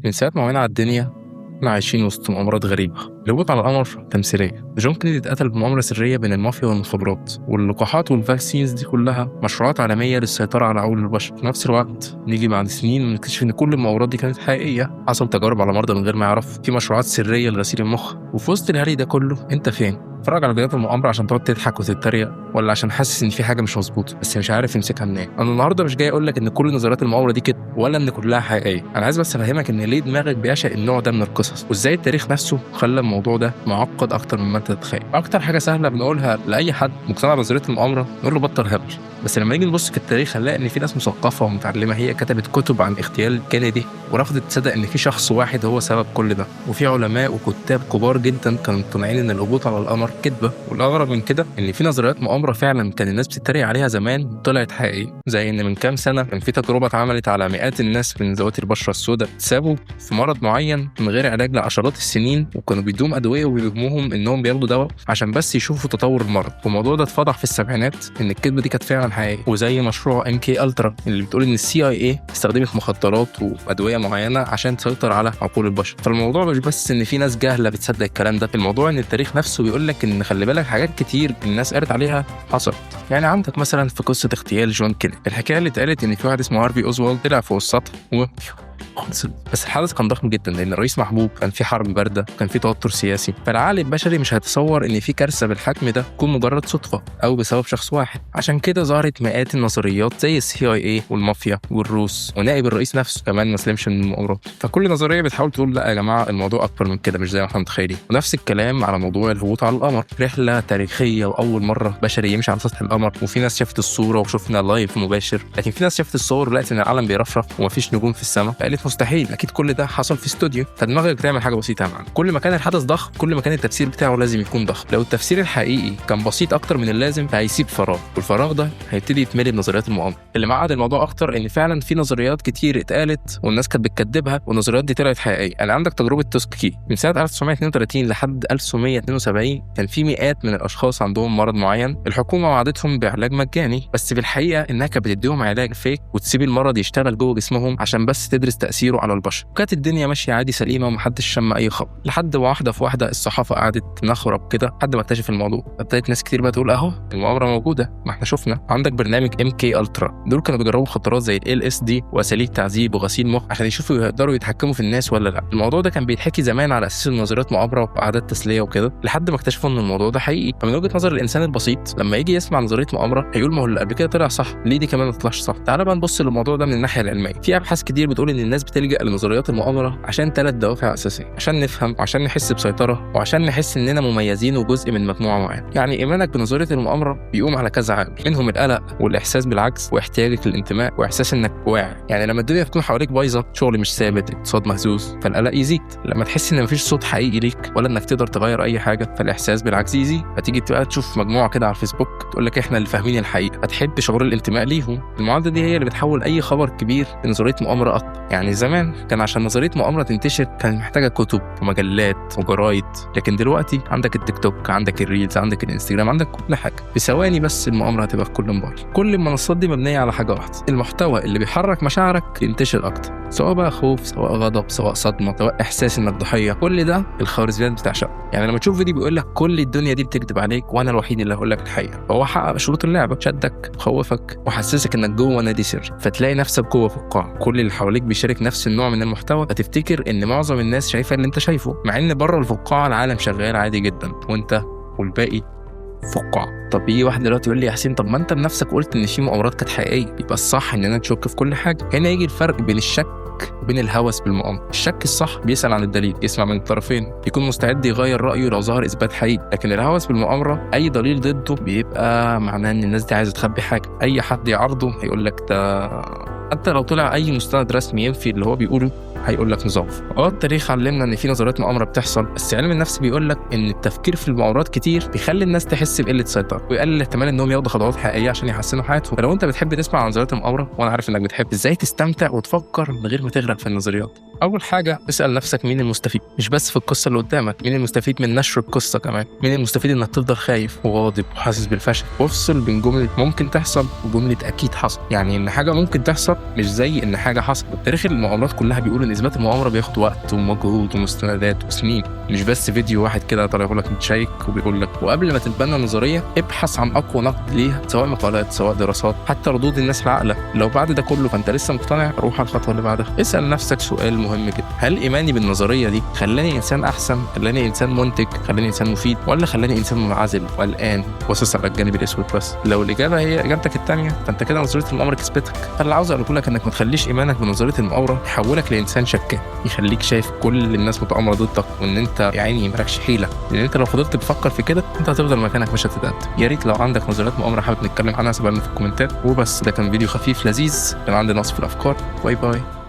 من ساعة ما وعينا على الدنيا احنا عايشين وسط مؤامرات غريبة. الهبوط على القمر تمثيلية، جون كينيدي اتقتل بمؤامرة سرية بين المافيا والمخابرات، واللقاحات وال vaccines دي كلها مشروعات عالمية للسيطرة على عقول البشر. في نفس الوقت نيجي بعد سنين ونكتشف إن كل المؤامرات دي كانت حقيقية، حصل تجارب على مرضى من غير ما يعرف، في مشروعات سرية لغسيل المخ. وفي وسط الهري ده كله أنت فين؟ اتفرج على فيديوهات المؤامرة عشان تقعد تضحك وتتريق، ولا عشان حاسس ان في حاجة مش مظبوطة بس مش عارف يمسكها منين؟ انا النهارده مش جاي اقول لك ان كل نظريات المؤامرة دي كده ولا ان كلها حقيقية، انا عايز بس افهمك ان ليه دماغك بيعشق النوع ده من القصص، وازاي التاريخ نفسه خلى الموضوع ده معقد اكتر مما انت تتخيل. اكتر حاجة سهلة بنقولها لاي حد مقتنع بنظرية المؤامرة نقول له بطل هبل، بس لما نيجي نبص في التاريخ هنلاقي ان في ناس مثقفة ومتعلمه هي كتبت كتب عن اغتيال كينيدي ورفضت تصدق ان في شخص واحد هو سبب كل ده، وفي علماء وكتاب كبار جدا كانوا مقتنعين ان الهبوط على القمر كذبه. والاغرب من كده ان في نظريات مؤامرة فعلا كان الناس بتتريق عليها زمان طلعت حقيقية، زي ان من كام سنة كان في تجربه اتعملت على مئات الناس من ذوات البشرة السوداء اتسابوا في مرض معين من غير علاج لعشرات السنين، وكانوا بيدوهم ادوية وبيوهموهم انهم بياخدوا دواء عشان بس يشوفوا تطور المرض. والموضوع ده اتفضح في السبعينات ان الكذبة دي كانت فعلا حقيقية. وزي مشروع MK Ultra اللي بتقول ان ال CIA استخدمت مخدرات وادوية معينة عشان تسيطر على عقول البشر. فالموضوع مش بس ان في ناس جاهله بتصدق الكلام ده، الموضوع ان التاريخ نفسه بيقول لك ان خلي بالك حاجات كتير الناس قالت عليها حصلت. يعني عندك مثلا في قصة اغتيال جون كينيدي، الحكاية اللي اتقالت ان في واحد اسمه هارفي اوزوالد طلع فوق السطح و خلصت. بس الحدث كان ضخم جدا لان الرئيس محبوب، كان في حرب باردة، كان في توتر سياسي، فالعقل البشري مش هيتصور ان في كارثة بالحجم ده تكون مجرد صدفة او بسبب شخص واحد. عشان كده ظهرت مئات النظريات زي ال CIA والمافيا والروس ونائب الرئيس نفسه كمان ما سلمش من المؤامرات. فكل نظرية بتحاول تقول لا يا جماعة الموضوع اكبر من كده، مش زي ما احنا متخيلين. ونفس الكلام على موضوع الهبوط على القمر، رحله تاريخية واول مرة بشري يمشي على سطح القمر، وفي ناس شافت الصورة وشفنا live مباشر، لكن في ناس شافت الصور ولقت ان العالم بيرفرف ومفيش نجوم في السماء، فقالت مستحيل اكيد كل ده حصل في استوديو. فدماغك بتعمل حاجة بسيطة يا معلم، كل ما كان الحدث ضخم كل ما كان التفسير بتاعه لازم يكون ضخم. لو التفسير الحقيقي كان بسيط اكتر من اللازم فهيسيب فراغ، والفراغ ده هيبتدي يتملي بنظريات المؤامرة. اللي معقد الموضوع اكتر ان فعلا في نظريات كتير اتقالت والناس كانت بتكذبها والنظريات دي طلعت حقيقية. يعني عندك تجربه توسكي من سنة 1932 لحد 1972 كان في مئات من الاشخاص عندهم مرض معين، الحكومة وعدتهم بعلاج مجاني، بس في الحقيقة انها كانت بتديهم علاج fake وتسيب المرض يشتغل جوه جسمهم عشان بس تدرس تاثيره على البشر. وكانت الدنيا ماشية عادي سليمة ومحدش شم اي خبر، لحد واحدة في واحدة الصحافة قعدت تنخرب كده لحد ما اكتشف الموضوع. ابتدت ناس كتير بقى تقول اهو المؤامرة موجودة، ما احنا شفنا. عندك برنامج MK Ultra، دول كانوا بيجربوا مخدرات زي LSD واساليب تعذيب وغسيل مخ عشان يشوفوا يقدروا يتحكموا في الناس ولا لا. الموضوع ده كان بيتحكي زمان على اساس نظريات مؤامرة وقعدات تسلية وكده، لحد ما اكتشفوا ان الموضوع ده حقيقي. فمن وجهه نظر الانسان البسيط لما يجي يسمع نظرية مؤامرة هيقول ما هو اللي قبل كده طلع صح، ليه دي كمان ما تطلعش صح؟ تعال بقى نبص للموضوع ده من الناحية العلمية. في ابحاث كتير بتقول ان الناس بتلجأ لنظريات المؤامرة عشان 3 دوافع اساسية: عشان نفهم، وعشان نحس بسيطرة، وعشان نحس اننا مميزين وجزء من مجموعة معينة. يعني ايمانك بنظرية المؤامرة بيقوم على كذا عامل، منهم القلق والاحساس بالعجز واحتياجك للانتماء واحساس انك واعي. يعني لما الدنيا تكون حواليك بايظة، شغل مش ثابت، اقتصاد مهزوز، فالقلق يزيد. لما تحس ان مفيش صوت حقيقي ليك ولا انك تقدر تغير اي حاجة، فالاحساس بالعجز يزيد. فتيجي تبقى تشوف مجموعة كده على الفيسبوك تقول لك احنا اللي فاهمين الحقيقة، هتحب شعور الانتماء ليهم. المعادلة دي هي اللي بتحول اي خبر كبير لنظرية مؤامرة اكتر. يعني زمان كان عشان نظرية مؤامرة تنتشر كان محتاجه كتب ومجلات وجرايد، لكن دلوقتي عندك التيك توك، عندك ال reels، عندك الانستجرام، عندك كل حاجة. في ثواني بس المؤامرة هتبقى في كل موبايل. كل المنصات دي مبنية على حاجة واحدة: المحتوى اللي بيحرك مشاعرك ينتشر اكتر، سواء بقى خوف، سواء غضب، سواء صدمة، سواء احساس انك ضحية. كل ده الخوارزميات بتعشقه. يعني لما تشوف فيديو بيقول لك كل الدنيا دي بتكذب عليك وانا الوحيد اللي هقول لك الحقيقة، فهو حقق شروط اللعبة، شدك، خوفك، وحسسك انك جوه نادي سري، فتلاقي نفسك جوه فقاعة، كل اللي حواليك بيشارك نفس النوع من المحتوى، فتفتكر ان معظم الناس شايفه اللي انت شايفه، مع ان بره الفقاعه العالم شغال عادي جدا وانت والباقي فقاعة. طب يجي واحد دلوقتي يقول لي يا حسين طب ما انت بنفسك قلت ان في مؤامرات كانت حقيقية، يبقى الصح ان انا تشك في كل حاجة. هنا يجي الفرق بين الشك وبين الهوس بالمؤامره. الشك الصح بيسال عن الدليل، يسمع من الطرفين، يكون مستعد يغير رايه لو ظهر اثبات حقيقي. لكن الهوس بالمؤامره اي دليل ضده بيبقى معناه ان الناس دي عايزه تخبي حاجة، اي حد يعارضه هيقول لك ده، حتى لو طلع اي مستند رسمي ينفي اللي هو بيقوله هيقول لك نظام. التاريخ علمنا ان في نظريات مؤامرة بتحصل، بس علم النفس بيقول لك ان التفكير في المؤامرات كتير بيخلي الناس تحس بقلة سيطرة ويقلل احتمال انهم ياخدوا خطوات حقيقية عشان يحسنوا حياتهم. فلو انت بتحب تسمع عن نظريات المؤامرة، وانا عارف انك بتحب، ازاي تستمتع وتفكر من غير ما تغرق في النظريات؟ اول حاجة اسال نفسك مين المستفيد، مش بس في القصة اللي قدامك، مين المستفيد من نشر القصة كمان، مين المستفيد انك تفضل خايف وغاضب وحاسس بالفشل. وافصل بين جملة ممكن تحصل وجملة اكيد حصل. يعني ان حاجة ممكن تحصل مش زي ان حاجة حصلت. تاريخ المؤامرات كلها بيقول ان ان اثبات المؤامرة بياخد وقت ومجهود ومستندات وسنين، مش بس فيديو واحد كده طالع يقول لك متشيك وبيقول لك. وقبل ما تتبنى نظرية ابحث عن اقوى نقد ليها، سواء مقالات سواء دراسات، حتى ردود الناس العاقلة. لو بعد ده كله فانت لسه مقتنع، روح على الخطوة اللي بعدها. اسال نفسك سؤال مهم جدا: هل ايماني بالنظريه دي خلاني انسان احسن، خلاني انسان منتج، خلاني انسان مفيد، ولا خلاني انسان منعزل وقلقان باصص على الجانب الاسود بس؟ لو الاجابة هي اجابتك الثانية، فانت كده نظرية المؤامرة كسبتك. فاللي عاوز اقوله لك انك ما تخليش ايمانك بنظرية المؤامرة يحولك لانسان شكاك، يخليك شايف كل الناس متآمره ضدك وان انت يا عيني مالكش حيله، لان انت لو فضلت تفكر في كده انت هتفضل مكانك مش هتتقدم. يا ريت لو عندك نظريات مؤامرة حابب نتكلم عنها سيبها لنا في الكومنتات. وبس، ده كان فيديو خفيف لذيذ، كان عندي نقص في الافكار. bye bye.